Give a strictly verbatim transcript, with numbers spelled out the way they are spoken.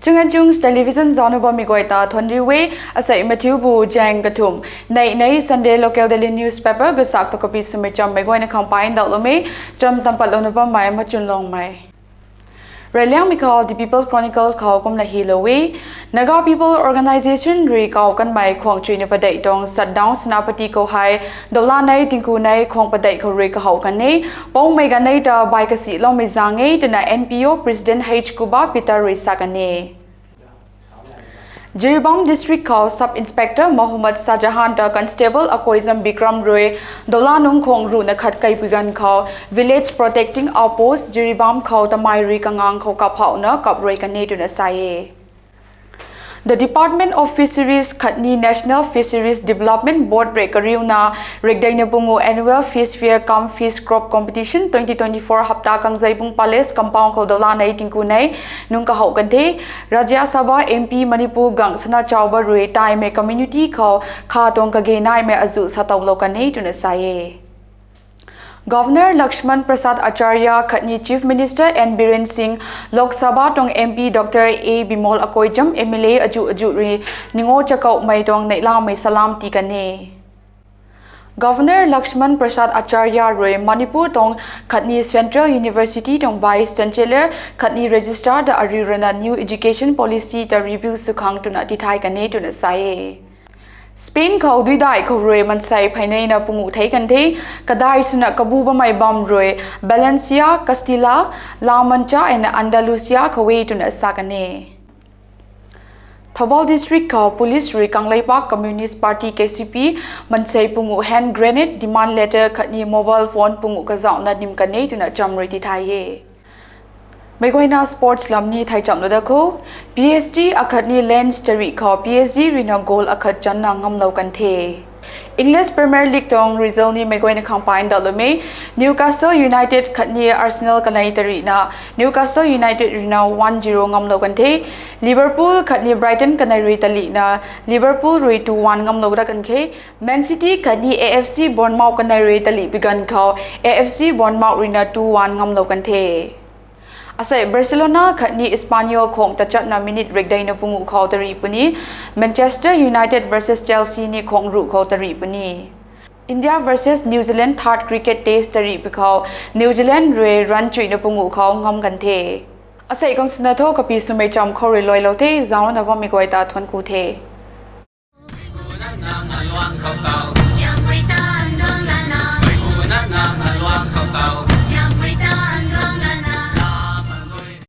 Chungan Chungs Television zauc na bammei guay ta thuanc riu e. Asei Mathiu bu zaeng kathumh nei nei Sunday Local Daily Newspaper kasak ta kapi swmei chammei guayna khang pai ndauhlou e. Cham tam patlou na bammei Machunlongmei. Reyliangmei khou The People's Chronicle khou kumna hylou e. Naga People Organisation rui kau kanmei khuang chuina padeih tuang shutdown Senapati khou hei dawla nei tingku nei khuang padeih khou rui kahow kan e. Poumei ganei ta bai kasiloumei zaeng e twna N P O President H Kuba Peter rui sa kan e. Jiribam District khou Sub Inspector Mohammad Shahjahan ta Constable Akoijam Bikram rui dawla nungc khang ruhna khat kaipui ganv khou Village Protecting Outpost Jiribam khou tamei rui kangang khou kaphauhna kap rui kan e twna sa e. The Department of Fisheries khatni National Fisheries Development Board rui kariuna rikdeina pungu Annual Fish Fair cum Fish Crop Competition twenty twenty-four hapta Kangjeibung Palace compound khou dawla nei tingku nei nungc kahow kan the. Rajya Sabha M P Manipur Gang Sana Chauba rui taimei community khou kha tuang kage naimei azuh sa towlou kan e twna sa e. Governor Lakshman Prasad Acharya khatni Chief Minister N Biren Singh, Lok Sabha tuang M P Doctor A Bimol Akoijam, M L A azuh azuh rui ningo chakauhmei tuang neihlamei salam tii kan e. Governor Lakshman Prasad Acharya rui Manipur tuang khatni Central University tuang Vice Chancellor khatni Registrar ta ariu rana New Education Policy ta review sw khang twna tithay kan e twna sa e. Spain khou duidai khou rui mansei pheyneina pungu thei kan the, kadai swna kabu bammei bam rui Valencia, Castilla, La Mancha and Andalusia khou e twna sa kan e. Thoubal District khou police rui Kangleipak Communist Party K C P mansei pungu hand grenade, demand letter khatni mobile phone pungu kazauhna nim kan e twna cham rui tithay e. Meic guayna sports lam ni thei chamlou da kho. P S G akhatni Lens tarih khou P S G ruina goal akhat channa ngamlou kan the. English Premier League tuang result ni meic guayna khang pai ndauhlou e. Newcastle United khatni Arsenal kanei tarihna Newcastle United ruina one zero ngamlou kan the. Liverpool khatni Brighton kanei rui talihna Liverpool rui two one ngamlou da kan the. Man City khatni A F C Bournemouth kanei rui talihpui ganv khou A F C Bournemouth ruina two one ngamlou kan the. Asei Barcelona khatni Espanyol khang tachatna minute rikdeina pungu khou tarih puni. Manchester United versus Chelsea ni khang ruh khou tarih puni. India versus New Zealand third cricket test tarih pu khou New Zealand rui run chuihna pungu khou ngam kan the. Asei khang swna tho kapi swmei cham khou rui luailou the, zaucna bammei guay ta thuanc ku the.